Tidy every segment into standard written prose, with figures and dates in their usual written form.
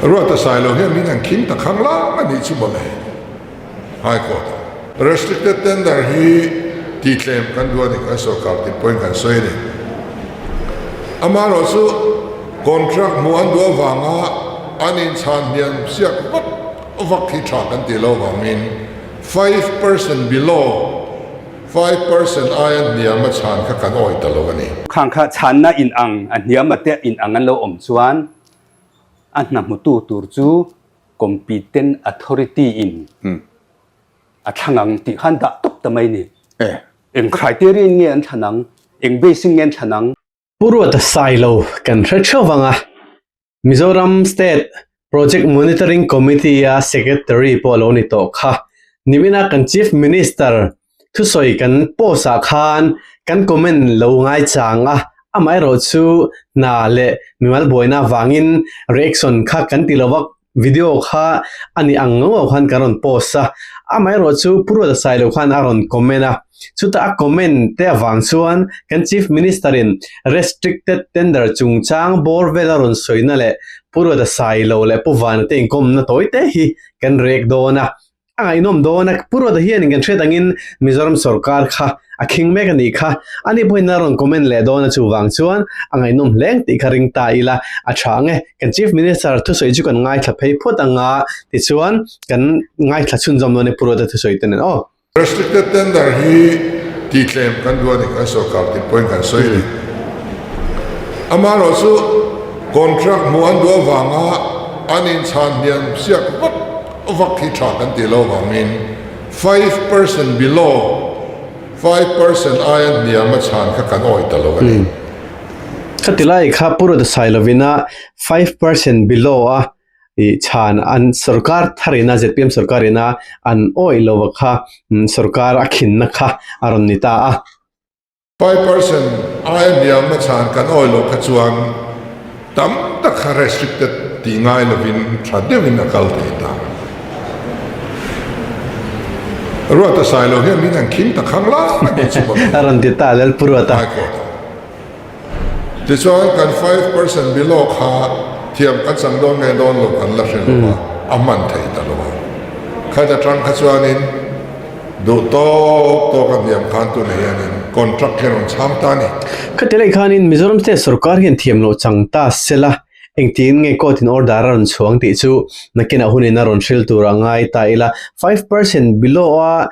Ruata Sailo hian min han khing ta khang lang a nih chu mawle. High Court ah Restricted Tender hi tihtlem kan duh a ni, kan sorkar tih pawhin kan sawi a ni. Amaherawhchu contract hmuh an duh avanga an inchhan hniam siak vak vak hi tha kan tih loh avangin 5% below 5% aia hniam a chhan kha kan awih ta lo a ni. Khang kha chhanna inang a hniam a te inang an lo awm chuan a hna hmutu tur chu Competent Authority in a thlang ang tih khan dah tawp ta mai ni. Eng criteria in nge an thlan ang? Eng base in nge an thlan ang? Pu Ruata Sailo kan hre theuh vang a, Mizoram State Project Monitoring Committee a Secretary pawh a lo ni tawh kha. Nimina kan Chief Minister thusawi kan post ah khan kan comment lo ngai chang a, amaherawh chu hna leh mimal buaina avangin reaction kha kan ti lo va, video kha a ni ang ngau khan kan rawn post a, amaherawh chu Pu Ruata Sailo khan a rawn comment a, chutah a comment te avang chuan kan Chief Minister in restricted tender chungchang bawr vel a rawn sawina leh Pu Ruata Sailo leh Pu Vana te inkawmna tawi te hi kan rek dawn a. A ngaihnawm dawn a, Pu Ruata hianin kan hriat angin Mizoram sorkar kha a khing mek a nih kha. Ani pawhin a rawn comment leh dawn a chuvang chuan a ngaihnawm hleng tih kha ring ta ila a tha ang e. Kan Chief Minister thusawi chu kan ngaithla phei phawt ang a, tichuan kan ngaithla chhunzawm dawn e Pu Ruata thusawi te nen aw. Restricted tender hi tihtlem kan duh a ni, kan sorkar tih pawhin kan sawi a ni. Amaherawhchu contract hmuh an duh avanga an inchhan hniam siak vak vak hi tha kan tih loh vangin 5% below 5% aia hniam a chhan kha kan awih ta lo a ni. Khati lai kha Pu Ruata Sailovina 5% below a ih chhan an sorkar tharina zpm sorkarina an awih lo kha sorkar a khinna kha a rawn ni ta a. 5% aia hniam a chhan kan awih loh kha chuan tam tak kha restricted tih ngai lovin tha deuhin a kal thei ta. Ruata Sailo hian min han khing ta khang lai mai chu maw. A rawn ti ta lel Pu Ruata. High Court ah. Tichuan kan 5% below kha thiam kan chang dawn nge dawn lo kan la hre lo a, a hman thei ta lo a. Khat atang kha chuanin. Duh tawk tawk a hniam khan tunah hianin contract hi a rawn chhang ta a ni. Khati lai khanin Mizoram State sorkar hian thiam loh chang ta sela engtin nge court in order a rawn chhuang tih chu nakinah hunin a rawn hril tur a ngai ta ila. 5% below a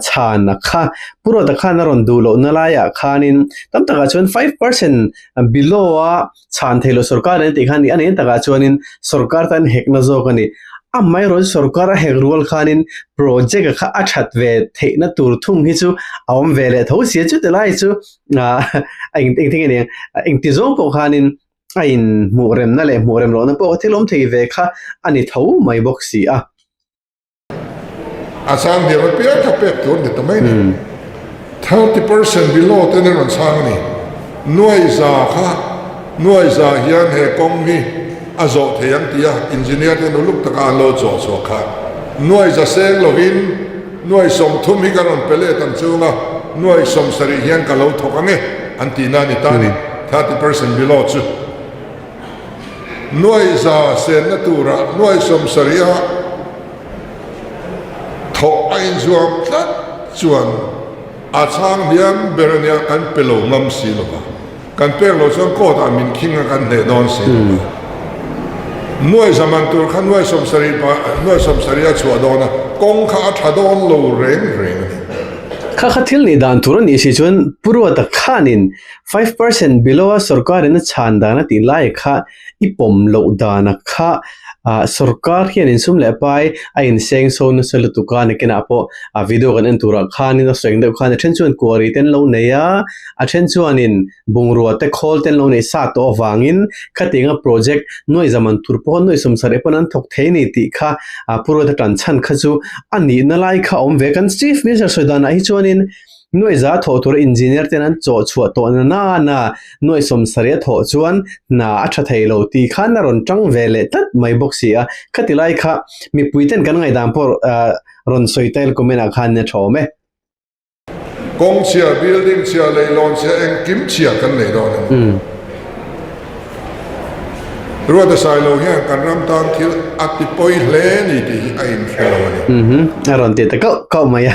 chhan a kha Pu Ruata khan a rawn duh lohna laiah khanin tam takah chuan 5% below a chhan thei lo sorkar an tih khan a nih takah chuanin sorkar tan hekna zawk a ni. Amaherawhchu sorkar a hek rual khanin project a kha a that ve theihna tur thung hi chu a awm ve leh tho sia chuti lai chu ah eng eng thing a ni ang engti zawng pawh khanin a in hmuh remna leh hmuh rem lohna pawh thil awm thei ve kha a ni tho mai bawk si a. A chang hniam apiang kha pek tur ni ta mai ni. 30% below ten a rawn chhang a ni. Nuai za kha nuai za hian he kawng hi a zawh thei ang tih a engineer ten uluk taka an lo chawh chhuah kha nuai za seng lovin nuai 30 hi ka rawn pe let ang chunga nuai 70 hian ka lo thawk ang e an tihna a ni ta a ni. 30% below chu. Nuai za senna turah nuai 70 a thawh a inzuam tlat chuan a chhang hliam ber a nia, kan pe lo ngam si lo va, kan pek loh chuan court ah min khing a kan hneh dawn si lo va. Nuai za man tur kha nuai 70 pa nuai 70 a chhuah dawn a, kawng kha a tha dawn lo reng reng a ni. Kha kha thil nih dan tur a nih si chuan Pu Ruata khanin 5% below a sorkarin a chhan dan a tih lai kha i pawm loh dan a kha ah sorkar hian insum leh pai a inseng so nasa lutuk a nakinah pawh a video kan en turah khanin a sawi ang deuh khan a then chuan kuari te an lo nei a a then chuanin bungrua te khawl te an lo nei sa tawh avangin khatianga project nuai zaman tur pawh nuai 70 pawn an thawk thei a ni tih kha ah Pu Ruata tan chhan kha chu a nihna lai kha a awm ve kan Chief Minister sawi danah hi chuanin Nuai za thawh tur engineer ten an chawh chhuah tawh na nana nuai 70 a thawh chuan hna a tha thei lo tih khan a rawn tang ve leh tlat mai bawk si a. Khati lai kha mipui ten kan ngaihdan pawh rawn sawi tail comment ah khan a tha awm e. Kawng chhia, building chhia, leilawn chhia, engkim chhia kan nei dawn a ni. Ruata Sailo hian kan ram tan thil a ti pawi hle ni tih hi a inhre lo a ni. Mhm, a rawn ti ta kauh kauh mai a.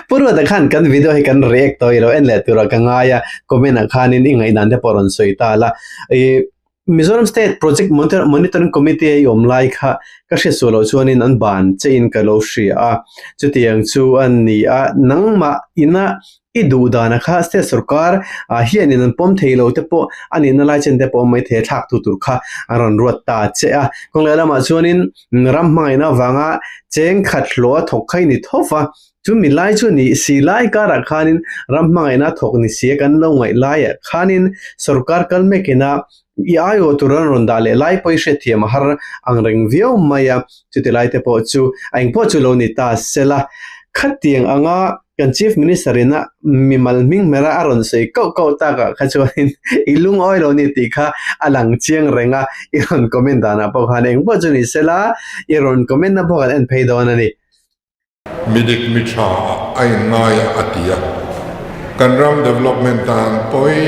Pu Ruata khan kan video hi kan react tawh i lo en leh turah ka ngai a, comment ah khanin i ngaihdan te pawh rawn sawi ta la. Ih Mizoram State Project Monitoring Committee a i awm lai kha ka hriat suah loh chuanin an ban che in ka lo hria a, chutiang chu a ni a, nangmah ina i duh dana kha state sorkar ah hianin an pawm thei lo te pawh a nihna lai chen te pawh awm maithei a thlak tu tur kha an rawn ruat ta che a, kawng leh lamah chuanin ram hmangaihna avanga cheng khat hlawh a thawk kha i ni tho va, Chu mi lai chu ni si lai karah khanin ram hmangaihna thawk ni si a kan lo ngaih laiah khanin sorkar kal mekin a i aiawh tur an rawn dah leh lai pawh i hriatthiam a har ang reng viau mai a, chuti lai te pawh chu a engpawh chu lo ni ta sela. Khatiang anga kan Chief Minister in a mimal hming hmera a rawn sawi kauh kauh takah kha chuanin i lungawi lo ni tih kha a lang chiang reng a, i rawn comment danah pawh khan engpawh chu ni sela i rawn comment na pawh kan en phei dawn a ni. Mi dik mi tha ah a inngai a a ti a, kan ram development tan pawi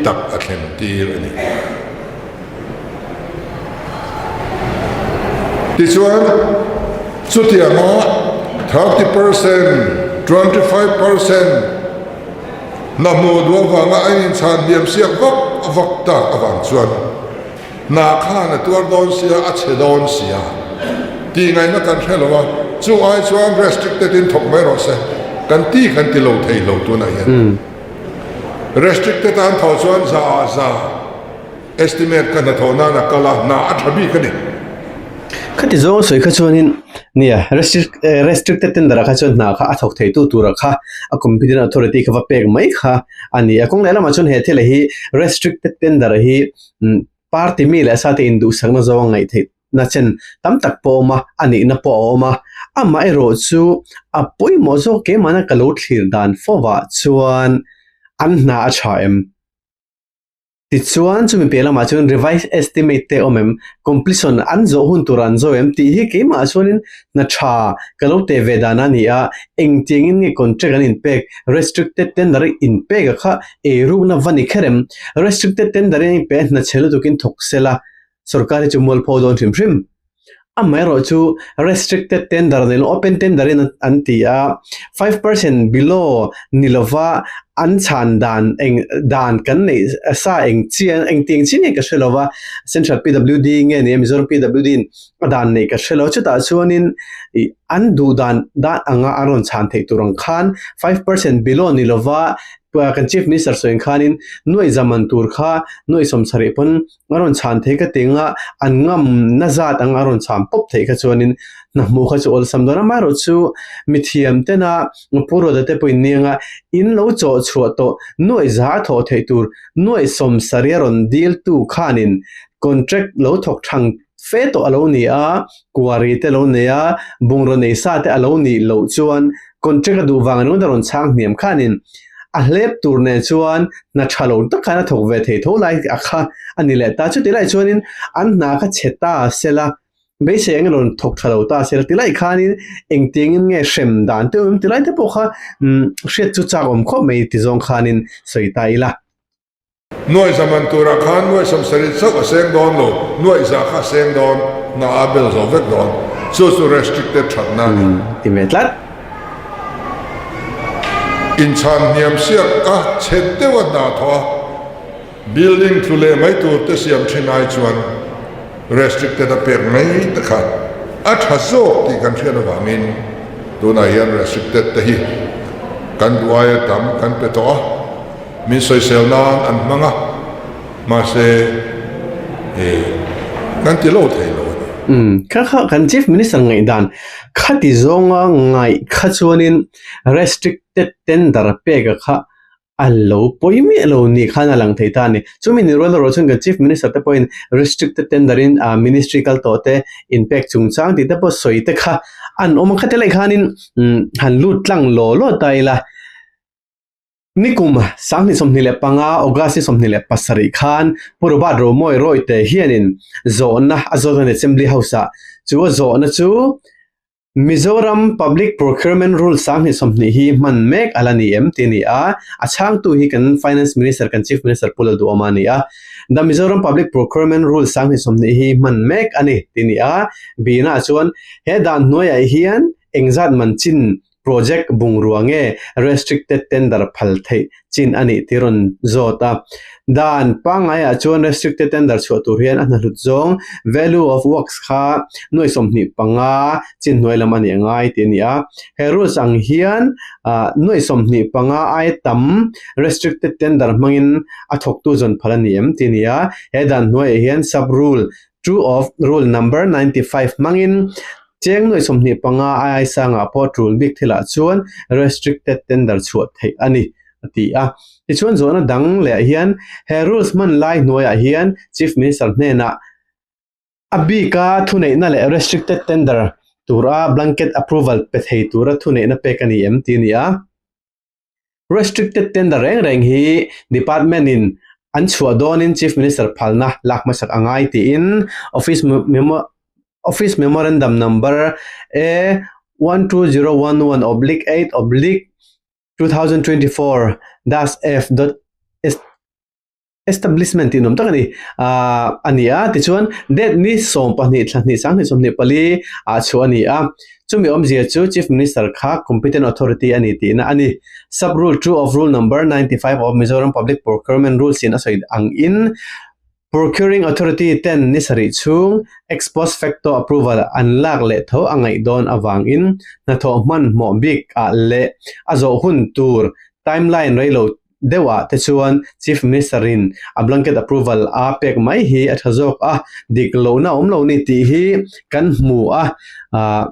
tak a thlen tir a ni. Tichuan, chutianga 30%, 25% hna hmuh duh avanga a inchhan hniam siak vak vak tak avang chuan, Hna khan a tuar dawn sia, a chhe dawn sia tih ngaihna kan hre lo a, chu ai chuan restricted in thawk mai rawh se kan ti kan ti lo thei lo tunah hian. Restricted a an thawh chuan za ah za estimate ka hnathawh nan a kal a, hna a tha bik a ni. Khati zawng sawi kha chuanin nia restricted tender ah kha chuan hna kha a thawk theitu tura kha a competent authority kha va pek mai kha a ni a, kawng leh lamah chuan he thil hi restricted tender hi Party mi leh sa te induhsakna zawng a ngaih theih na chen tam tak pawh a awm a, a nihna pawh a awm a. Amaherawh chu a pawimawh zawk keimahna ka lo thlir dan fovah chuan an hna a tha em? Tichuan chumi piah lamah chuan revised estimate te awm em? Completion an zawh hun tur an zo em? Tih hi keimah chuanin hna tha ka lo teh ve dan a ni a, engtiangin nge contract an inpek, restricted tender inpek a kha Eirukna va ni kher em? Restricted tender in pe hna chhe lutukin thawk se la, sorkar hi chu mualpho dawn hrim hrim. Amaherawh chu restricted tender nei lo open tender in an ti a, 5% below ni lova an chhan dan eng dan kan neih sa eng chian engtiang chi nge ka hre lova, Central PWD nge ni a Mizoram PWD in a dan neih ka hre lo. Chutah chuanin ih an duh dan dan anga an rawn chhan theih tur ang khan 5% below ni lova Kan Chief Minister sawi ang khanin nuaih zaman tur kha nuaih sawmsarih pawn a rawn chhan thei ka ti anga an ngam na zat anga a rawn chhan pawp theih kha chuanin hna hmuh kha chu awlsam dawn a. Amaherawh chu mithiam tena Pu Ruata te pawhin ni anga in lo chawh chhuah tawh nuaih za a thawh theih tur nuaih sawmsarih a rawn dil tu khanin contract lo thawk thang fe tawh a lo ni a, quarry te lo nei a, bungraw nei sa te a lo nih loh chuan Contract a duh vang ringawt a rawn chhang hniam khanin a hlep tur nen chuan hna tha lo tak khan a thawk ve thei tho lai a kha a ni leh ta. Chuti lai chuanin an hna kha chhe ta sela, beisei eng rawn thawk tha lo ta sela ti lai khanin engtiangin nge hrem dan te awm ti lai te pawh kha hriat chu chak awm khawp mai ti zawng khanin sawi ta ila. Nuaih za man turah khan nuaih sawmsarih chauh a seng dawn lo, nuaih za kha a seng dawn, hna a bel zo vek dawn. Chu chu restricted thatna a ni. Ti ve tlat. Inchhan hniam siak a chhe deuh a hna thawh a, building tlu leh mai tur te siam thin ai chuan restricted a pek mai te kha a tha zawk tih kan hriat avangin tunah hian restricted te hi kan duh aia tam kan pe tawh a. Min sawisel nan an hmang a, mahse eh kan ti lo thei lo a ni. Umm, kha kha kan Chief Minister ngaihdan khati zawnga ngaih kha chuanin restricted tender peka kha a lo pawi miah lo ni khan a lang thei ta a ni. Chumi ni rual erawh chuan kan Chief Minister te pawhin restricted tender in ministry kal tawh te inpek chungchang tih te pawh sawi te kha an awm a, khati lai khanin han lut tlang law law ta ila. Nikum 2025 August ni 27 khan Pu Robert Romawi Rawite hianin zawhna a zawt a ni Assembly House-ah. Chu a zawhna chu. Mizoram Public Procurement Rule 2020 hi hman mek a la ni em tih a ni a, a chhangtu hi kan Finance Minister kan Chief Minister Pu Lalduhawma a ni a. The Mizoram Public Procurement Rule 2020 hi hman mek a ni tih a ni a, bihna chuan he dan hnuaiah hian engzat man chin Project bungrua nge restricted tender phal theih chin a nih tih rawn zawt a. Dan pangaiah chuan restricted tender chhuah tur hian a hnahlut zawng value of works kha nuai 25 chin hnuai lam a nih a ngai tih a ni a. He rules ang hian nuai 25 ai tam restricted tender hmangin a thawktu zawn phal a ni em tih a ni a. He dan hnuaiah hian sub rule two of rule number 95 hmangin cheng nuai 25 ai sangah pawh tul bik thilah chuan restricted tender chhuah theih a ni, a ti a. Tichuan zawhna dang leh hian he rules hman lai hnuaiah hian Chief Minister hnenah a bika thuneihna leh restricted tender tura blanket approval pe thei tura thuneihna pek a ni em tih a ni a. Restricted tender reng reng hi Department in an chhuah dawnin Chief Minister phalna lak hmasak a ngai tiin Office Office Memorandum Number A 12011 oblique 8 oblique 2024 dash F dot Establishment tih nuam tak a ni. Ahh a ni a, tichuan date ni 12 thla hnih sang hnih 24 ah chhuah a ni a. Chumi awmzia chu Chief Minister kha competent authority a ni tihna a ni. Sub Rule 2 of Rule Number 95 of Mizoram Public Procurement Rules in a sawi angin Procuring Authority ten ni sarih chhung ex post facto approval an lak leh tho a ngaih dawn avangin hnathawh hmanhmawh bik ah leh a zawh hun tur timeline rei lo deuhah te chuan Chief Minister in a blanket approval a pek mai hi a tha zawk a, dik lohna a awm lo ni tih hi kan hmu a, ah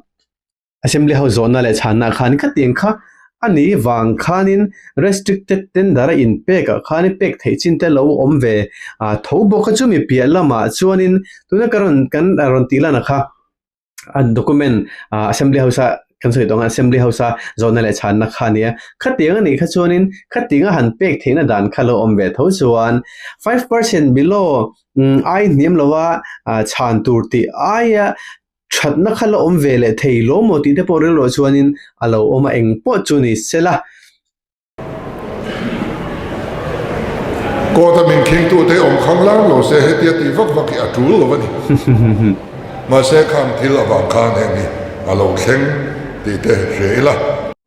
Assembly House zawhna leh chhanna khan khatiang kha a ni vang khanin restricted tender a inpek ah khan pek theih chin te lo awm ve ah tho bawk a, chumi piah lamah chuanin tuna ka rawn kan rawn tih lan a kha. a document ah assembly house a kan sawi tawh ang a assembly house a zawhna leh chhanna kha a nia khatiang a nih kha chuanin khatiang a han pek theihna dan kha lo awm ve tho chuan 5% below umm ai hniam lova ah chhan tur tih aia thatna kha la awm ve leh thei lo maw tih te pawh rilruah chuanin a lo awm a eng pawh chu ni sela. Court a min khingtute awm khang lang lo se hetia tih vak vak hi a tul lo a ni. Mahse khang thil avang khan heng hi a lo thleng tih te hria ila.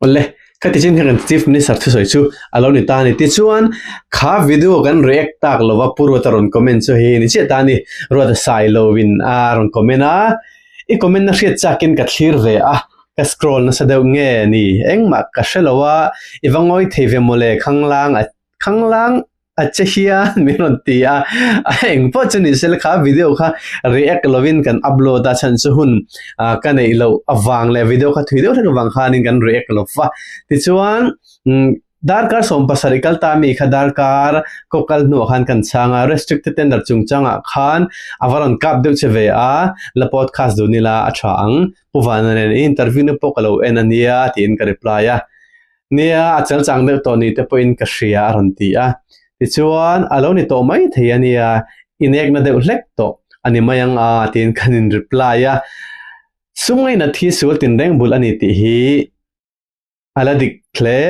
Awle, khati chin hian kan Chief Minister thusawi chu a lo ni ta a ni. Tichuan, kha video kan react tak lova Pu Ruata rawn comment chu hei ni chiah ta a ni. Ruata Sailoin a rawn comment a, I comment na hriat chakin ka thlir ve a, Ka scroll nasa deuh nge ni? Engmah ka hre lo a, i va ngawi thei ve mawle khanglang a khanglang a che hian min rawn ti a, a eng pawh chu ni sela kha video kha react lovin kan upload a chhan chu hun ka neih loh avang leh video kha thui deuh hlek avang khanin kan react lo va tichuan Darkar 17 kal ta mi kha darkar kaw kal hnuah khan kan chhang a, restricted tender chungchangah khan a va rawn kap deuh che ve a, la podcast dun ila a tha ang, Pu Vana nen i interview na pawh ka lo en a nia tiin ka reply a, nia a chal chang deuh tawh ni te pawhin ka hria a rawn ti a, tichuan a lo ni tawh mai thei a nia, inekna deuh hlek tawh a ni mai ang a tiin kan in reply a, Sungaina thi sual tinreng bul a ni tih hi. A la dik hle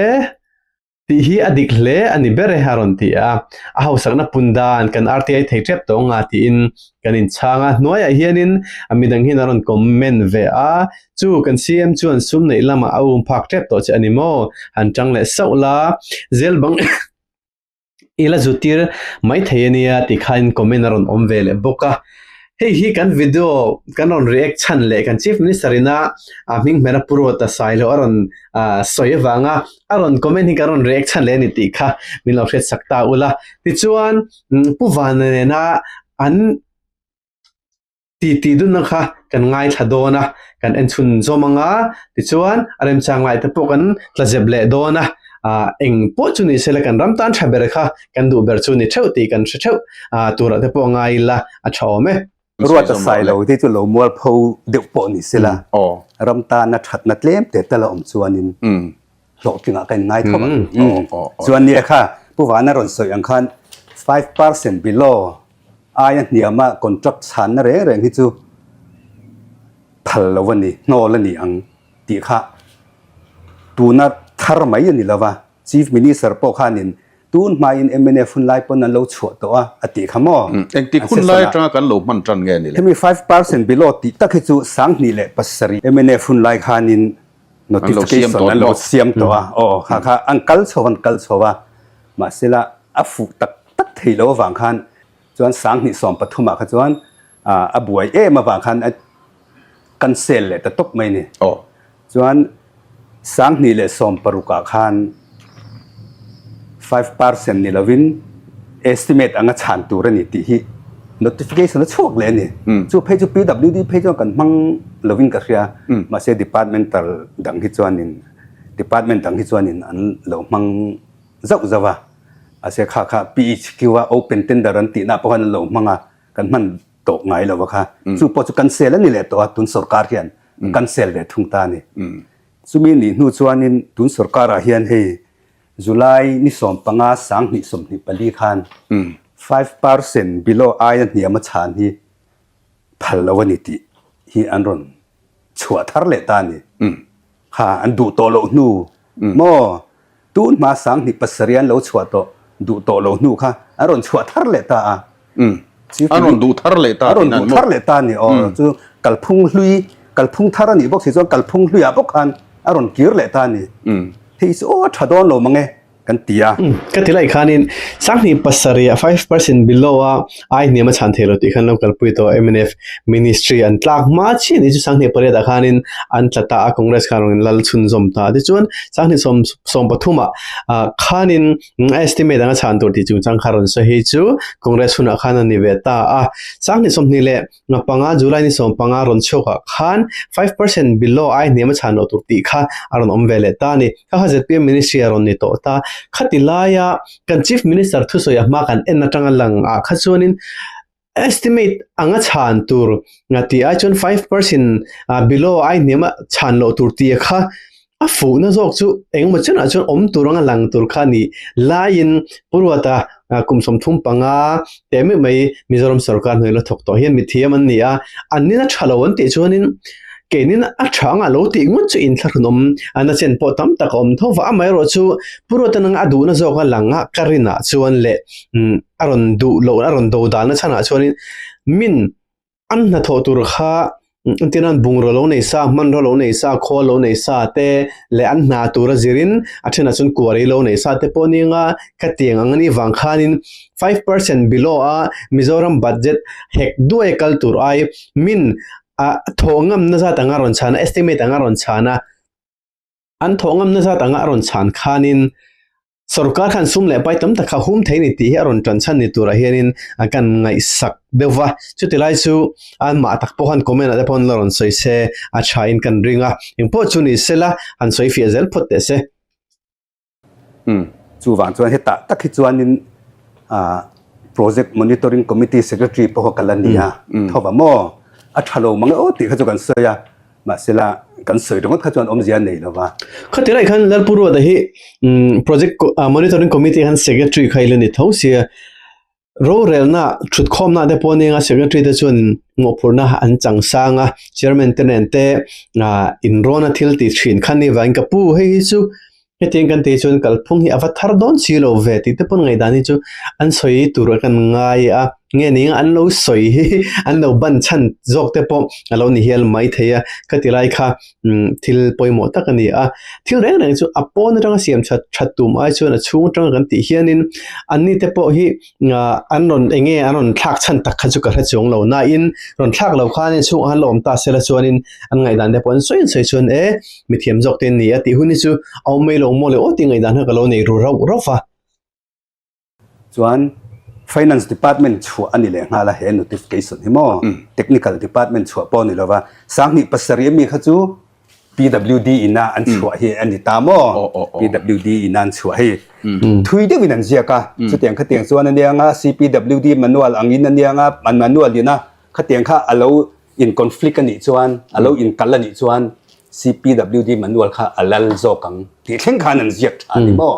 tih hi a dik hle a ni ber e a rawn ti a. A hausakna pun dan kan RTI thei tep tawh nga tiin kan inchhang a. Hnuaiah hianin a midang hian a rawn comment ve a, Chu kan CM chuan sum neih lamah a um phak tep tawh che a ni maw? Han tang leh sauh la, zel bang I la zutir mai thei a nia tih khain comment a rawn awm ve leh bawk a. Hei hi kan video kan rawn react chhan leh kan Chief Minister ina a hming hmera Pu Ruata Sailo a rawn sawi avanga a rawn comment hi kan rawn react chhan leh a ni tih kha min lo hriatsak ta ula. Tichuan Pu Vana nena an Titi dunna kha kan ngaithla dawn a, kan en chhun zawm ang a, tichuan a remchang lai te pawh kan tla zep leh dawn a, ah eng pawh chu ni sela kan ram tan tha ber kha kan duh ber chu ni theuh tih kan hre theuh ah turah te pawh ngai ila a tha awm e. Ruata Sailo te chu lo mualpho deuh pawh ni sela, ram tana thatna tlem te tal a awm chuanin hlawhtlingah ka inngai tho ang. Chuan nia kha Pu Vana rawn sawi ang khan 5% below aia hniama contract chhanna reng reng hi chu phal lo a ni, hnawl a ni ang. tih kha tuna thar mai a ni lo va, Chief Minister pawh khanin tun hmain mnf hun lai pawn an lo chhuah tawh a, a tih kha maw? Engtik hun lai atanga kan lo hman tan nge ni le? Hemi 5% below tih tak hi chu 2007 mnf hun lai khanin notification an lo siam tawh a, aw kha kha an kal chho an kal chho a, mahsela a fuh tak tak thei lo avang khan chuan 2013 ah kha chuan a buai em avang khan a cancel leh ta tawp mai ni. Chuan 2016 ah khan 5% ni lovin estimate anga chhan tur a ni tih hi notification a chhuak leh a ni. Chu phei chu PWD phei chuan kan hmang lovin ka hria mahse departmental dang hi chuanin department dang hi chuanin an lo hmang zauh zauh a. Mahse kha kha PHQ a open tender an tihna pawh khan an lo hmang a, kan hman tawh ngai lo a kha. Chu pawh chu cancel a ni leh tawh a tun sorkar hian cancel ve thung ta a ni. Chumi nih hnu chuanin tun sorkarah hian hei July ni 15 2024 khan 5% below aia hniam a chhan hi phal lo a ni tih hi an rawn chhuah thar leh ta a ni. Kha an duh tawh loh hnu maw? Tun hma 2007 an lo chhuah tawh duh tawh loh hnu kha an rawn chhuah thar leh ta a. An rawn duh thar leh ta a rawn duh thar leh ta a ni. Aw chu kalphung hlui kalphung thar a nih bawk si chuan kalphung hluiah bawk khan a rawn kir leh ta a ni. Hei chu aw a tha dawn lo mang e kan ti a. Ka ti lai khanin 2007 ah 5% below a ai hniam a chhan thei lo tih khan lo kalpui tawh mnf ministry an tlak hma chiah ni chu 2008 ah khanin an tla ta a Congress khan rawn lal chhunzawm ta tichuan 2013 ah khanin estimate anga chhan tur tih chungchang kha rawn sawi hei chu Congress hunah khan a ni ve ta a 2020 leh Nga panga July ni 15 rawn chhuak ah khan 5% below ai hniam a chhan loh tur tih kha a rawn awm ve leh ta a ni. Kha kha zpm ministry a rawn ni tawh ta. Khati laia kan Chief Minister thusawi a hma kan en atanga lang ah kha chuanin estimate anga chhan tur nga tih ai chuan 5% below ai hniam a chhan loh tur tih kha A fuhna zawk chu engemaw chenah chuan awm tur anga lang tur kha ni laiin Pu Ruata kum 35 teh meuh mai Mizoram sorkar hnuai la thawk tawh hian mithiam an ni a, an nina tha lo an tih chuanin keinin a tha anga lo tih ngawt chu inthlahrun awm a na chen pawh tam tak a awm tho va. Amaherawhchu chu Pu Ruata nanga a duhna zawka lang a ka rinah chuan leh a rawn duh loh a rawn do dalna chhanah chuanin min An hnathawh tur kha entir nan bungraw lo nei sa, hmanraw lo nei sa, khawl lo nei sa te leh an hna tura zirin a thenah chuan kuarei lo nei sa te pawh nia nga khatiang ang anih vang khanin 5% below a Mizoram budget hek duai kal tur ai min a thawh ngamna zat anga rawn chhan a, estimate anga rawn chhan a, an thawh ngamna zat anga a rawn chhan khanin Sorkar khan sum leh pai tam tak kha hum thei ni tih hi a rawn tan chhan ni turah hianin a kan ngaihsak deuh va. Chuti lai chu anmah tak pawh khan comment ah te pawh an la rawn sawi se a tha in kan ring a. Engpawh chu ni sela han sawi fiah zel phawt teh se. Umm chuvang chuan hetah tak hi chuanin ah Project Monitoring Committee Secretary pawh kha ka la ni a, tho va maw? A tha lo mang e aw tih kha chu kan sawi a. Mahsela kan sawi ringawt kha chuan awmzia a nei lo va. Khati lai khan Lalpu Ruata hi Project Monitoring Committee khan Secretary kha i la ni tho sia. Rorelna thutkhawmna te pawh nia Secretary te chuan mawhphurhna an chang sang a, Chairman te nen te inrawna thil ti thin kha ni vangin ka pu hei hi chu Hetiang kan tih chuan kalphung hi a va thar dawn si lo ve tih te pawn ngaihdan hi chu an sawi tur a kan ngai a, nge ni ang an lo sawi hi an lo ban chhan zawk te pawh a lo ni hial mai thei a, ka ti lai kha thil pawimawh tak a ni a. Thil reng reng chu a pawn atanga siam that that tum ai chuan a chhung atanga kan tih hianin anni te pawh hi an rawn eng nge an rawn thlak chhan tak kha chu ka hre chuang lo nain rawn thlak lo khanin chhungah khan la awm ta sela chuanin an ngaihdan te pawh an sawi an sawi chuan e mithiam zawk te an ni a tih hun hi chu a awm mai lo maw le aw tih ngaihdan kha ka lo nei ru rauh rauh va. Chuan Finance Department chhuah a ni leh nghal a he notification hi maw Technical Department chhuah pawh a ni lo va 2007 ami kha chu PWD ina an chhuah hi a ni ta maw? PWD ina an chhuah hi thui deuhin an ziak a, chutiang khatiang chuan a nia anga CPWD manual angin a nia anga an manual ina khatiang kha a lo in conflict a nih chuan a lo in kal a nih chuan CPWD manual kha a lal zawk ang tih thleng khan an ziak tha a ni maw?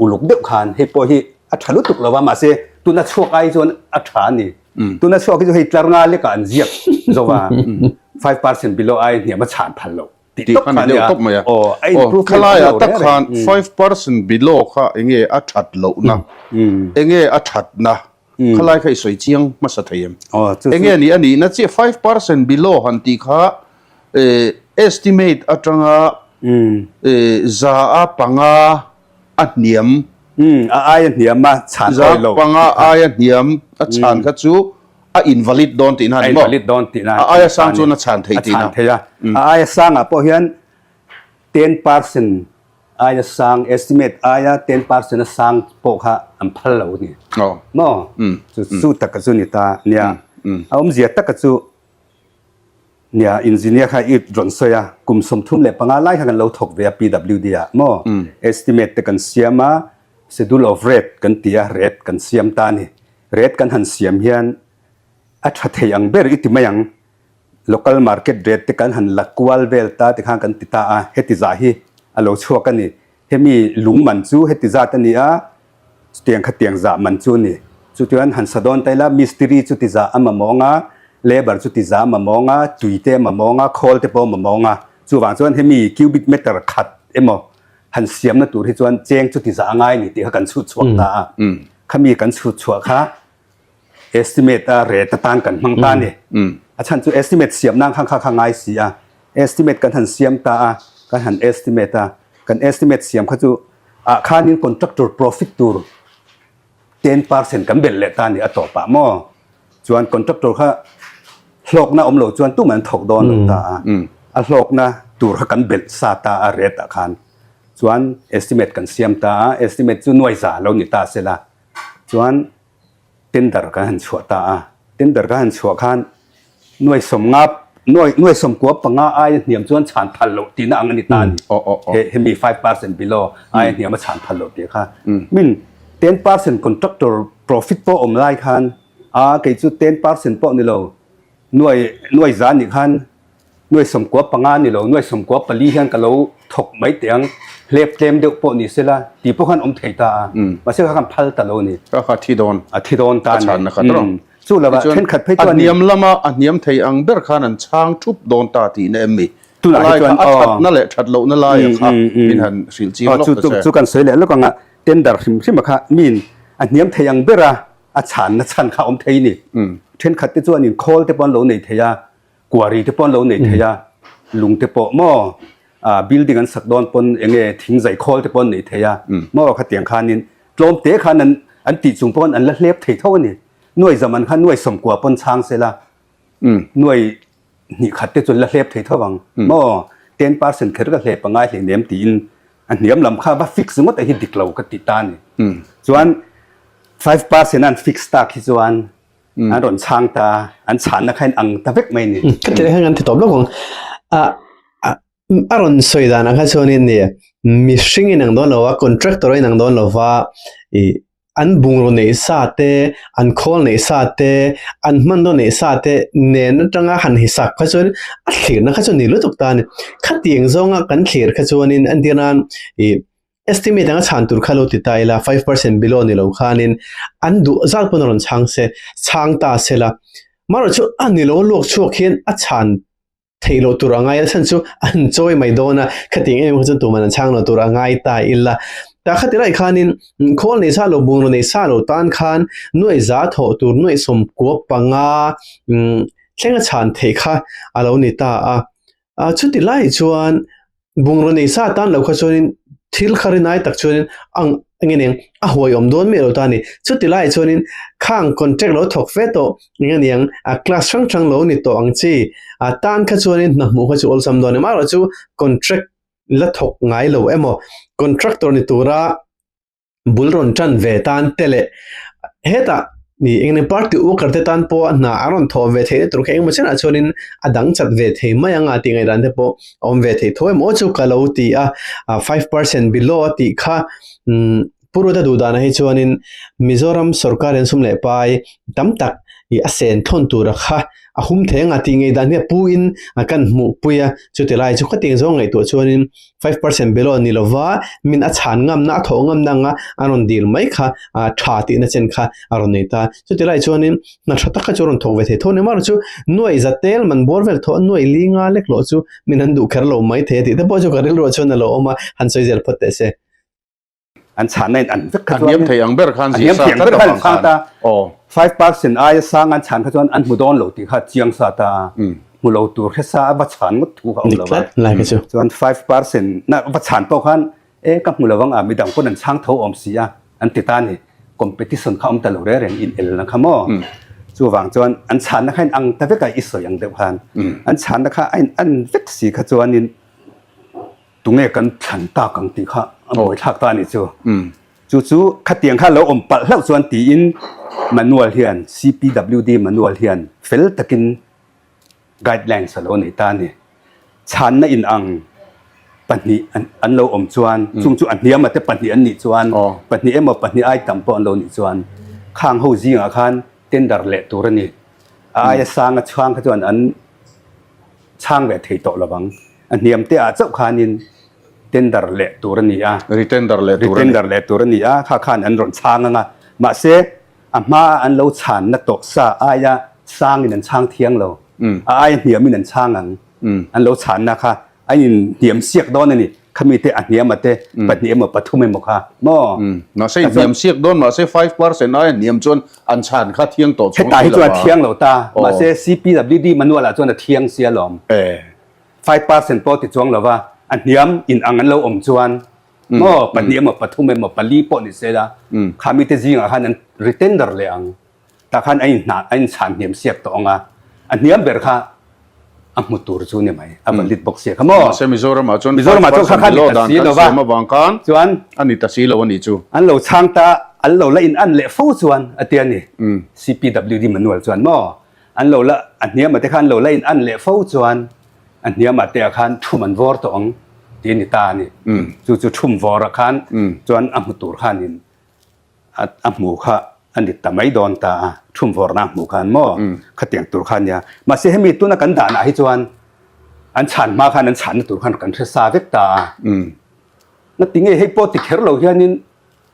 Uluk deuh khan hei pawh hi a tha lutuk lo va mahse tuna chhuak ai chuan a tha a ni. Tuna chhuak hi chu hei tlar nga lekah an ziak zo va, 5% below ai hniam a chhan phal lo. Tih Tih tawp kha kha ni a nia. deuh tawp mai a. Aw, a Aw, improvement khalaiah awm lo tak reng khan reng. 5% below kha enge a that lohna, enge a thatna, khalai kha i sawi chiang hmasa thei em? Aw, chu chu. Enge ni a nihna chiah 5% below han tih kha estimate atanga za a panga a hniam. A aia hniam a chhan Za awi lo. panga aia hniam a chhan kha chu a invalid dawn tihna a ni maw? A invalid dawn tihna. A aia sang chuan a chhan theih tihna. A chhan thei a. A aia sangah pawh hian 10% aia sang, estimate aia 10% a sang pawh kha an phal lo a ni. Maw? Chu chu taka chu ni ta nia. A awmzia taka chu nia engineer kha i rawn sawi a, kum 35 lai kha kan lo thawk ve a PWD ah maw? Estimate te kan siam a, schedule of rate kan ti a, rate kan siam ta a ni. Rate kan han siam hian a tha thei ang ber i ti mai ang. Local market rate te kan han la kual vel ta tikhan kan ti ta a, heti zah hi a lo chhuak a ni. Hemi lung man chu heti zat a ni a, chutiang khatiang zah man chu a ni. Chutichuan han sa dawn ta ila mistiri chu ti zah a mamawh ang a, labour chu ti zah a mamawh ang a, tui te a mamawh ang a, khawl te pawh a mamawh ang a. Chuvang chuan hemi cubic meter khat emaw han siamna tur hi chuan cheng chu ti zah a ngai a ni tih kha kan chhut chhuak ta a. Khami kan chhut chhuah kha estimate a rate atan kan hmang ta a ni. A chhan chu estimate siam nan khan kha kha ngai si a. Estimate kan han siam ta a, kan han estimate a, kan estimate siam kha chu ah khanin contractor profit tur 10% kan belh leh ta a ni a tawpah maw. Chuan contractor kha hlawkna awm lo chuan tumah an thawk dawn lo ta a, a hlawkna tur kha kan belh sa ta a rate ah khan. Chuan estimate kan siam ta a, estimate chu nuai za lo ni ta sela chuan tender kan han chhuah ta a, tender kan han chhuah khan nuai sawmnga nuai nuai sawmkua panga aia hniam chuan chhan phal loh tihna ang a ni ta a ni. He hemi 5% below aia hniam a chhan phal loh tih kha. Min 10% contractor profit pawh awm lai khan a kei chu 10% pawh ni lo nuai nuai za nih khan Nuai 14 ni lo, nuai 14 hian ka lo thawk mai teh ang, hlep tlem deuh pawh ni sela tih pawh khan awm thei ta a, mahse kha khan phal ta lo a ni. Kha kha thi dawn. A thi dawn ta a ni. A chhanna kha tawrh. Chu lovah thenkhat phei chuan a hniam lama a hniam thei ang ber khan an chhang thup dawn ta tihna em ni? Tunah hi chuan a thatna leh that lohna laia kha min han hrilh chiang lawk ta che. Chu kan sawi leh lawk ang a, tender hrim hrim a kha miin a hniam thei ang bera a chhanna chhan kha awm thei a ni. Thenkhat te chuanin khawl te pawh an lo nei thei a, Quarry te pawh an lo nei thei a, lung te pawh maw ah building an sak dawn pawn eng nge thing zai khawl te pawh an nei thei a maw khatiang khanin tlawm te khan an an tih chung pawn an la hlep thei tho a ni. Nuai zaman khan nuai 90 pawn chhang sela nuai hnih khat te chu an la hlep thei tho ang maw 10% kher ka hlep a ngai hleinem tiin a hniam lam kha va fix ngawt a hi dik lo ka ti ta a ni. Chuan 5% an fix tak hi chuan An rawn chhang ta, an chhanna kha in ang ta vek mai ni. Ka ti khan kan ti tawp lawk ang. A a rawn sawi dan ang kha chuanin ni mihring in ang dawn lo a, contractor in ang dawn lo va, i an bungraw neih sa te, an khawl neih sa te, an hmanraw neih sa te nen atanga han hisak kha chuan a thlirna kha chu ni lutuk ta a ni. Khatiang zawnga kan thlir kha chuanin entir nan i Estimate anga chhan tur kha lo ti ta ila, 5% below ni lo khanin an duh zat pawn a rawn chhang se, chhang ta se la. Marawh chu a ni lo luak chhuak hian a chhan theih loh tur a ngai a, chhan chu an chawi mai dawn a, khatiang em em kha chuan tuman an chhang lo tur a ngai ta ila. Tah khati lai khanin khawl nei sa lo, bungraw nei sa lo tan khan nuaih za thawh tur nuaih 15 thleng a chhan theih kha a lo ni ta a. Chuti lai chuan Bungraw nei sa tan lo kha chuanin thil kha rinai tak chuanin ang eng nge a huai awm dawn miah lo ta a ni. Chuti laiah chuanin khang contract lo thawk fe tawh eng nge niang a class hrang hrang lo ni tawh ang chi a tan kha chuanin hna hmuh kha chu awlsam dawn a ni. Amaherawhchu contract la thawk ngai lo emaw contractor ni tura bul rawn tan ve tan te leh hetah ni eng eng party worker te tan pawh hna an rawn thawh ve theih na tur kha engemaw chenah chuanin a dang chat ve thei mai ang a tih ngaihdan te pawh a awm ve thei tho em aw chu ka lo ti a 5% below a tih kha umm. Pu Ruata duh danah hi chuanin Mizoram sorkarin sum leh pai tam tak i a sen thawn tura kha a hum thei anga tih ngei dan hi a pu in a kan hmuh pui a, chuti lai chu khatiang zawng ngaihtuah chuanin 5% below ni lova min a chhan ngamna a thawh ngamna anga a rawn dil mai kha a tha tihna chen kha a rawn nei ta. Chuti lai chuanin hna tha tak kha chu a rawn thawk ve thei tho ni marawh chu nuaih za tel man bawr vel thawh a nuaih li nga lek loh chu min an duh kher lo mai thei a tih te pawh chu ka rilruah chuan a lo awm a, han sawi zel phawt teh se. An chhanna in an vek kha chuan. A hniam thei ang ber khan zir sa tlat avang khan. Aw. 5% aia sang an chhan kha chuan an hmu dawn lo tih kha chiang sa ta a. Hmu lo tur hre sa a va chhan ngawt thu kha awm lo a. Chuan 5% na va chhan pawh khan e ka hmu lo ang a midang pawn an chhang tho awm si a an ti ta a ni. Competition kha awm ta lo reng reng in el na kha maw. Chuvang chuan an chhanna kha in ang ta vek a i sawi ang deuh khan. An chhanna kha a in an vek si kha chuanin Tunge kan thlan tak ang tih kha a buai thlak ta a nih chu. Chu chu khatiang kha lo awm palh hlauh chuan tiin manual hian CPWD manual hian fel takin guidelines a lo nei ta a ni. Chhanna inang pahnih an lo awm chuan chung chu a hniama te pahnih an nih chuan pahnih emaw pahnih ai tam pawh an lo nih chuan khang ho zingah khan tender leh tur a ni. A aia sanga chhuang kha chuan an chhang ve thei tawh lovang. A hniam te ah chauh khanin tender leh tur a ni a. Retender leh tur a ni. Retender leh tur a ni a, kha khan an rawn chhang ang a. Mahse, a hma a an lo chhanna tawh sa aia sangin an chhang thiang lo. A aia hniamin an chhang ang. An lo chhanna kha a in hniam siak dawn a ni. Khami te a hniam a te pahnih emaw pathum emaw kha maw? Mahse in hniam siak dawn mahse 5% aia hniam chuan an chhan kha thiang tawh chuang si lo a. Hetah hi chuan a thiang lo ta. Mahse CPWD manual ah chuan a thiang si alawm. 5% pawh ti chuang lo va, a hniam in ang an lo awm chuan maw pahnih emaw pathum emaw pali pawh ni se la khami te zingah khan an retender leh ang. Tah khan a inhnah a inchhan hniam siak tawh ang a, a hniam ber kha a hmu tur chu ni mai, a valid bawk sia kha maw? Mahse Mizoram ah chuan Mizoram ah chuan kha kha ni ta si lo va, avang khan chuan a ni ta si lo a nih chu. An lo chhang ta, an lo la in an leh fo chuan a ti a ni, CPWD manual chuan maw? An lo la, a hniam ah te khan an lo la in an leh fo chuan a hniam ah te ah khan thum an vawr tawh ang ti a ni ta a ni. Chu chu thum vawr ah khan chuan a hmu tur khanin a hmu kha a ni ta mai dawn ta a, thumvawrna a hmuh khan maw khatiang tur kha a nia. Mahse hemi tuna kan danah hi chuan an chhan hma khan an chhanna tur khan kan hre sa vek ta a. Na tinge hei pawh ti kher lo hianin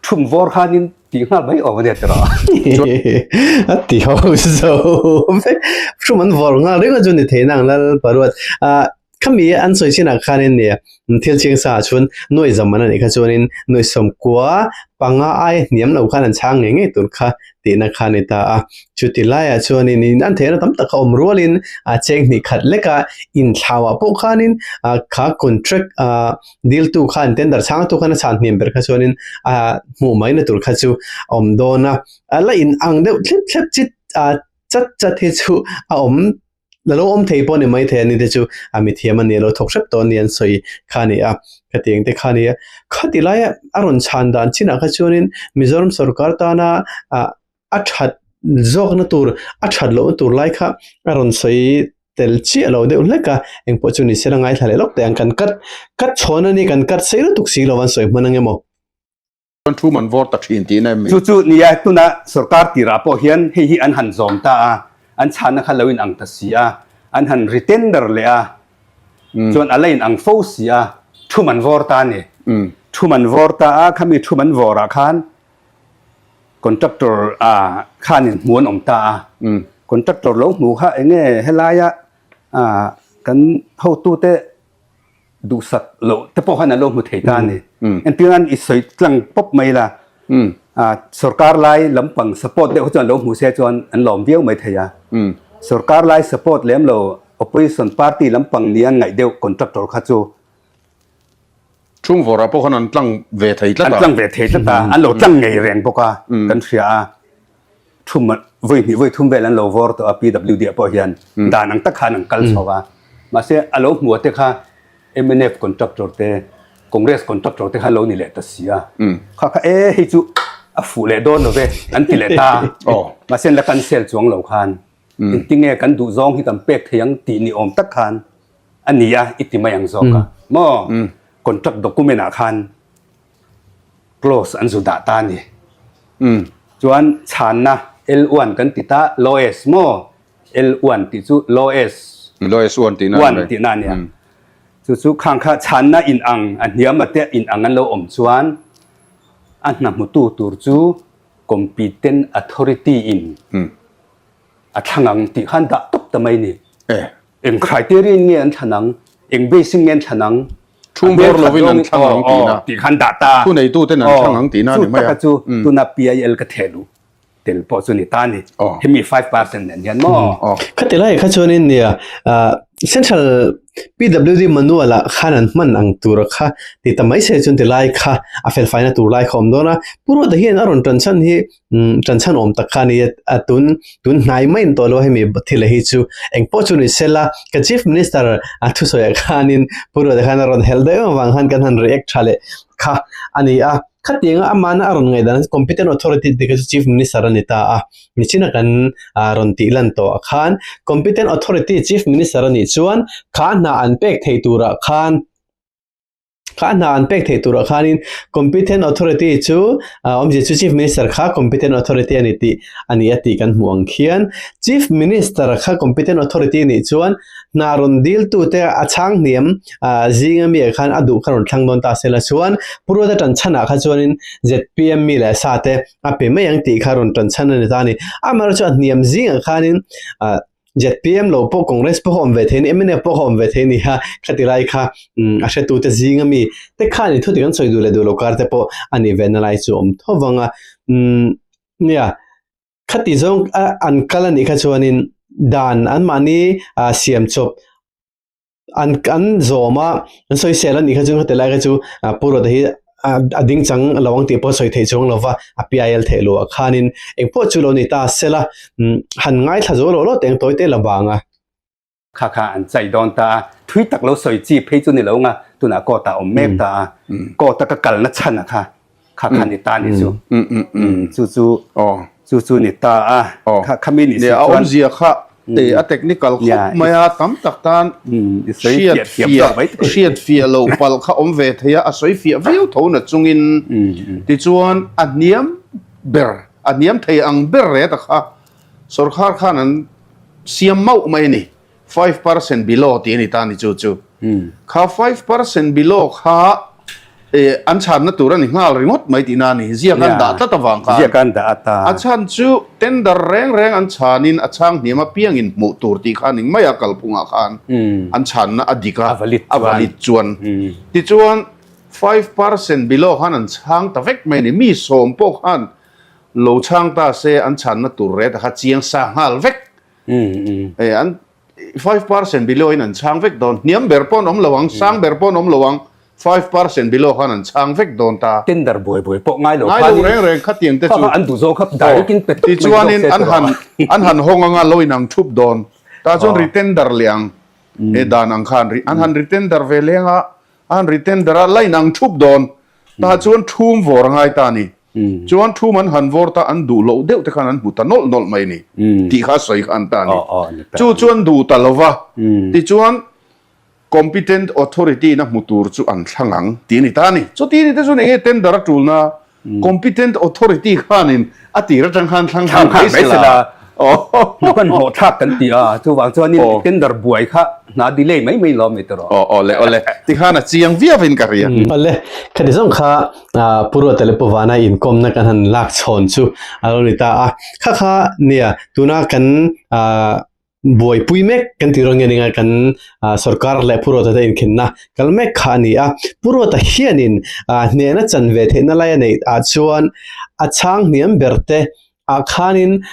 thumvawr khanin tih nghal mai awm a nia tiraw. A ti ho zo vek. Thum an vawr nghal reng a chu ni thei nang lal paruat. Khami an sawi chinah khanin nia thil chiang sa ah chuan nuai zam an a nih kha chuanin nuai sawmkua panga aia hniam lo khan an chhang ngei ngei tur kha tihna kha a ni ta a. Chuti laiah chuanin in an theihna tam tak a awm rualin a cheng hnih khat leka inthlauah pawh khanin kha contract ah diltu khan tender chhangtu khan a chhan hniam ber kha chuanin a hmuh maina tur kha chu a awm dawn a. A la in ang deuh thlep thlep chi ah chat chat hi chu a awm. La lo awm thei pawh ni mai thei a ni te chu a mithiam a ni a lo thawk hrep tawh a ni an sawi kha a ni a khatiang te kha a ni a khati laia a rawn chhan dan chinah kha chuanin Mizoram sorkar tana ah a that zawkna tur a that lohna tur lai kha a rawn sawi tel chiah lo deuh hlek a engpawh chu ni se la ngaithla leh lawk teh ang kan cut cut chhawn a ni kan cut sei lutuk si lo an sawi hman ang emaw. Chuan thu man vawr ta thin tihna em ni? Chu chu nia, tuna sorkar tirah pawh hian hei hi an han zawm ta a, an chhanna kha lo inang ta si a, an han retender leh a, chuan a la inang fo si a, thu man vawr ta a ni. Thu man vawr ta a, khami thu man vawrah khan contractor khanin hmu an awm ta a, contractor lo hmu kha eng nge helaia kan hotute duhsak loh te pawh khan an lo hmu thei ta a ni. Engtin an i sawi tlang pawp mai la, sorkar lai lampang support deuh kha chuan lo hmu se chuan an lawm viau mai thei a. Sorkar lai support lem lo opposition party lampang ni an ngaih deuh contractor kha chu Chhungvawrah pawh khan an tlang ve thei tlat a. An tlang ve thei tlat a, an lo tlang ngei reng bawk a kan hria a. Thum vawi hnih vawi thum vel an lo vawr tawh a PWD ah pawh hian dan ang tak khan an kal chho a mahse a lo hmuh te kha mnf contractor te Congress contractor te kha lo ni leh ta si a kha kha e hei chu a fuh leh dawn lo ve an ti leh ta mahse an la cancel chuang lo khan engtinge kan duh zawng hi kan pek thei ang tih ni awm tak khan a ni a i ti mai ang zawk a maw contract document ah khan. Clause an zu dah ta a ni. Chuan chhanna L1 kan ti ta, lowest maw? L1 tih chu lowest. Lowest one tihna a ni mai. One tihna a nia. Chu chu khang kha chhanna inang a hniam a te inang an lo awm chuan a hna hmutu tur chu competent authority in a thlang ang tih khan dah tawp ta mai a ni. Eng criteria in nge an thlan ang? Eng base in nge an thlan ang? Thum bawr lovin an thlang ang tihna. Tih khan dah ta. Thuneitu ten an thlang ang tihna a ni mai a. Chu taka chu tuna PIL ka theh luh tel pawh chu ni ta a ni. Hemi 5% nen hian maw? Khati lai kha chuanin nia Central PWD manual ah khan an hman ang tur kha ti ta mai se chuan ti lai kha a felfaina tur lai kha a awm dawn a. Pu Ruata hian a rawn tan chhan hi Tan chhan awm tak kha a ni a, tun tun hnai mai in tawh lo hemi thil hi chu engpawh chu ni sela ka Chief Minister a thusawi ah khanin Pu Ruata khan a rawn helh daih avang khan kan han react tha leh kha a ni a, khatianga amahna a rawn ngaihdan competent authority tih kha chu Chief Minister a ni ta a, nichina kan rawn tih lan tawh ah khan competent authority Chief Minister a nih chuan kha hna an pek theih turah khan. Kha hna an pek theih turah khanin Competent Authority chu awmzia chu Chief Minister kha Competent Authority a ni tih a ni a tih kan hmuh ang khian Chief Minister kha Competent Authority a nih chuan hna rawn diltute a chhang hniam zinga mi ah khan a duh kha rawn thlang dawn ta sela chuan Pu Ruata Tanchhan-ah kha chuanin zpm mi leh sa te a pe mai ang tih kha rawn tanchhan a ni ta a ni. Amaherawhchu chu a hniam zingah khanin ZPM lo pawh Congress pawh a awm ve thei a ni, mnf pawh a awm ve thei a ni a, khati lai kha a hretute zing ami te khan thu dik an sawi duh leh duh lo kar te pawh a nih ve na lai chu a awm tho vang a. Umm nia, khati zawng an kal a nih kha chuanin dan anmahni siam chawp an an zawm a an sawisel a nih kha chu heti lai kha chu Pu Ruata hi a ding chang lo ang tih pawh sawi theih chuang lo va a PIL theih luah khanin engpawh chu lo ni ta sela han ngaithla zo lo lo teng tawi te la vang a. Kha kha an chai dawn ta a, thui tak lo sawi chi phei chu ni lo nga tunah court ah awm mek ta a, court a ka kalna chhan a kha kha kha ni ta ni chu chu chu chu chu ni ta a kha kha mi ni si chuan a awmzia kha e a technical khawp mai a tam tak tan hriat fiah hriat fiah lo pal kha awm ve thei a a sawi fiah viau tho na chungin tichuan a hniam ber a hniam thei ang ber reta kha sorkar khan an siam mauh mai a ni 5% below tih a ni ta ni chu chu. Kha 5% below kha an chhanna tur a ni nghal ringawt mai tihna a ni. Ziak an dah tlat avang khan. Ziak an dah ata. A chhan chu tender reng reng an chhanin a chhang hniam apiangin hmuh tur tih kha ning mai a kalphungah khan an chhanna a dik a, a valid chuan. Tichuan 5% below khan an chhang ta vek mai a ni. Mi sawm pawh khan lo chhang ta se an chhanna tur reta kha chiang sa nghal vek. E an 5% below in an chhang vek dawn hniam ber pawh an awm lo ang sang ber pawh an awm lo ang 5% below khan an chhang vek dawn ta. Tender buai buai pawh ngai lo khan ngai lo reng reng khatiang te chu an duh zawng kha direct in pe tawp mai tichuan in an han an han hawng anga lo in ang thup dawn tah chuan retender leh ang e dan ang khan an han retender ve leng a a han retender a line ang thup dawn tah chuan thum vawr a ngai ta a ni. Chuan thu man han vawr ta an duh loh deuh te khan an hmu ta nawlh nawlh mai ni tih kha sawi kha an ta a ni. Chu chuan duh ta lo va, tichuan competent authority in a hmu tur chu an thlang ang tih a ni ta a ni. Chuti ni te chuan eng nge tender a tulna competent authority khanin a tir atang khan thlang nghal mai se la. Hmanhmawh thlak kan ti a, chuvang chuanin tender buai kha hna delay mai mai lawm ni tawh. Aw awle awle, tikhan a chiang viau in ka ria. Awle, khati zawng kha Pu Ruata leh Pu Vana inkawmna kan han lak chhawn chu a lo ni ta a. Kha kha nia tuna kan buaipui mek kan tih rual nge ni ngai kan sorkar leh Pu Ruata te inkhenna kal mek kha a ni a. Pu Ruata hianin hnehna chan ve theihna lai a neih ah chuan a chhang hniam ber te ah khanin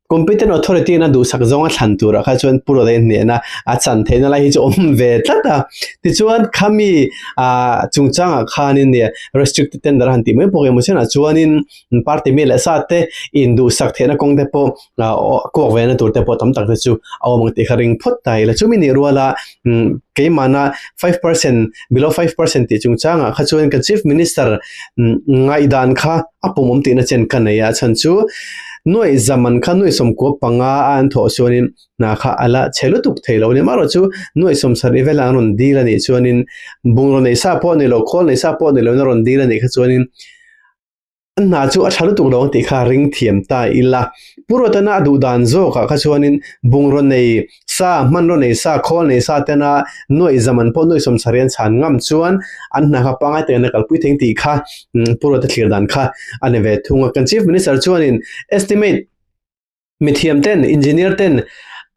Competent Authority in a duhsak zawnga thlan turah kha chuan Pu Rawlei hnehna a chan theihna lai hi chu awm ve tlat a. Tichuan khami chungchangah khanin nia restricted tender a han tih mai bawk emaw chenah chuanin party mi leh sa te induhsak theihna kawng te pawh kuak ve na tur te pawh tam tak te chu a awm ang tih kha ring phawt ta ila. Chumi nih ruala keimahna 5% below 5% tih chungchangah kha chuan kan Chief Minister ngaihdan kha a pawmawm tihna chen ka nei a, a chhan chu nuaih zaman kha nuaih sawmkua panga a an thawh chuanin hna kha a la chhe lutuk thei lo a ni. Amaherawh chu nuaih sawmsarih velah an rawn dil a nih chuanin bungraw nei sa pawh a ni lo, khawl nei sa pawh a ni lo in a rawn dil a nih kha chuanin. A hna chu a tha lutuk lo ang tih kha ring thiam ta ila. Pu Ruatana a duh dan zawkah kha chuanin bungraw nei sa, hmanraw nei sa, khawl nei sa tena nuaih zaman pawh nuaih sawmsarih an chhan ngam chuan an hna kha pangngai takin a kalpui thei ang tih kha Pu Ruata thlir dan kha a ni ve thung a. Kan Chief Minister chuanin estimate Mithiam ten, engineer ten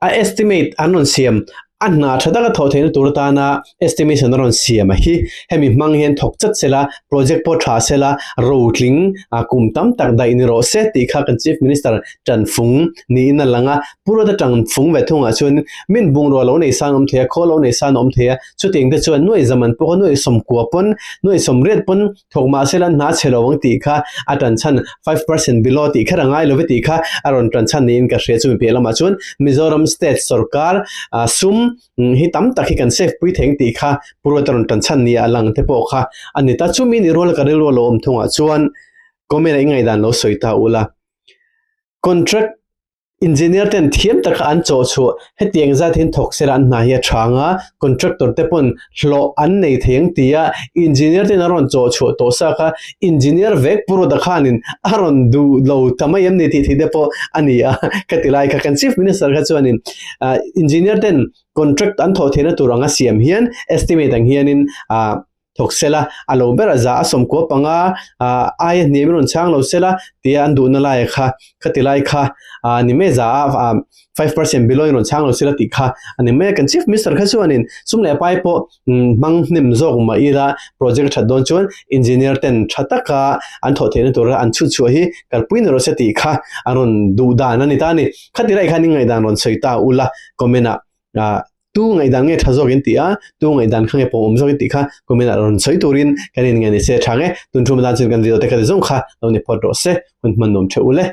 a estimate an rawn siam, a hna tha taka thawh theihna tur atana estimation a rawn siam a hi. Hemi hmang hian thawk chat sela, project pawh tha sela, rotling kum tam tak daih ni rawh se tih kha kan Chief Minister tanfung niin a lang a. Pu Ruata tanfung ve thungah chuan min bungrua lo nei san awm thei a, khawl lo nei san awm thei a, chutiang te chuan nuaih zaman pawh kha nuaih sawmkua pawn, nuaih sawmriat pawn Thawk mah sela hna chhe lo ang tih kha a tan chhan 5% below tih kher a ngai lo ve tih kha a rawn tan chhan niin ka hria chumi piah lamah chuan Mizoram state sorkar sum hi tam tak hi kan save pui thei ang tih kha Pu Ruata rawn tan chhan nia a lang te pawh kha a ni ta. Chumi ni rual ka rilru a lo awm thungah chuan comment ah i ngaihdan lo sawi ta ula. Contract Engineer ten thiam taka an chawh chhuah hetiang zat hian thawk sela an hna hi a chhang a, contractor te pawn hlawh an nei thei ang tia engineer ten a rawn chawh chhuah tawh sa kha engineer vek Pu Ruata khanin a rawn duh lo ta mai em ni tih theih te pawh a ni a ka ti lai kha. Kan Chief Minister kha chuanin engineer ten contract an thawh theihna tur anga siam hian estimate ang hianin ah thawk sela, a lo ber a za a sawmkua panga aia hniam in rawn chhang lo sela tia an duhna laia kha khati lai kha ni mai za a 5% below in rawn chhang lo sela tih kha a ni mai a. Kan Chief Minister kha chuanin sum leh pai pawh hmang hnem zawk mah ila project a that dawn chuan engineer ten tha taka an thawh theihna tura an chhut chhuah hi kalpui ni rawh se tih kha a rawn duh dan a ni ta a ni. Khati lai khan i ngaihdan rawn sawi ta ula comment ah Tu ngaihdan nge tha zawk in tih a, tu ngaihdan kha nge pawmawm zawk in tih kha comment ah rawn sawi turin kan in nge ni se tha nge. Tun thu madan chuan kan video te kha ti zawng kha lo ni phawt rawh se, hun hman nuam theuh ule.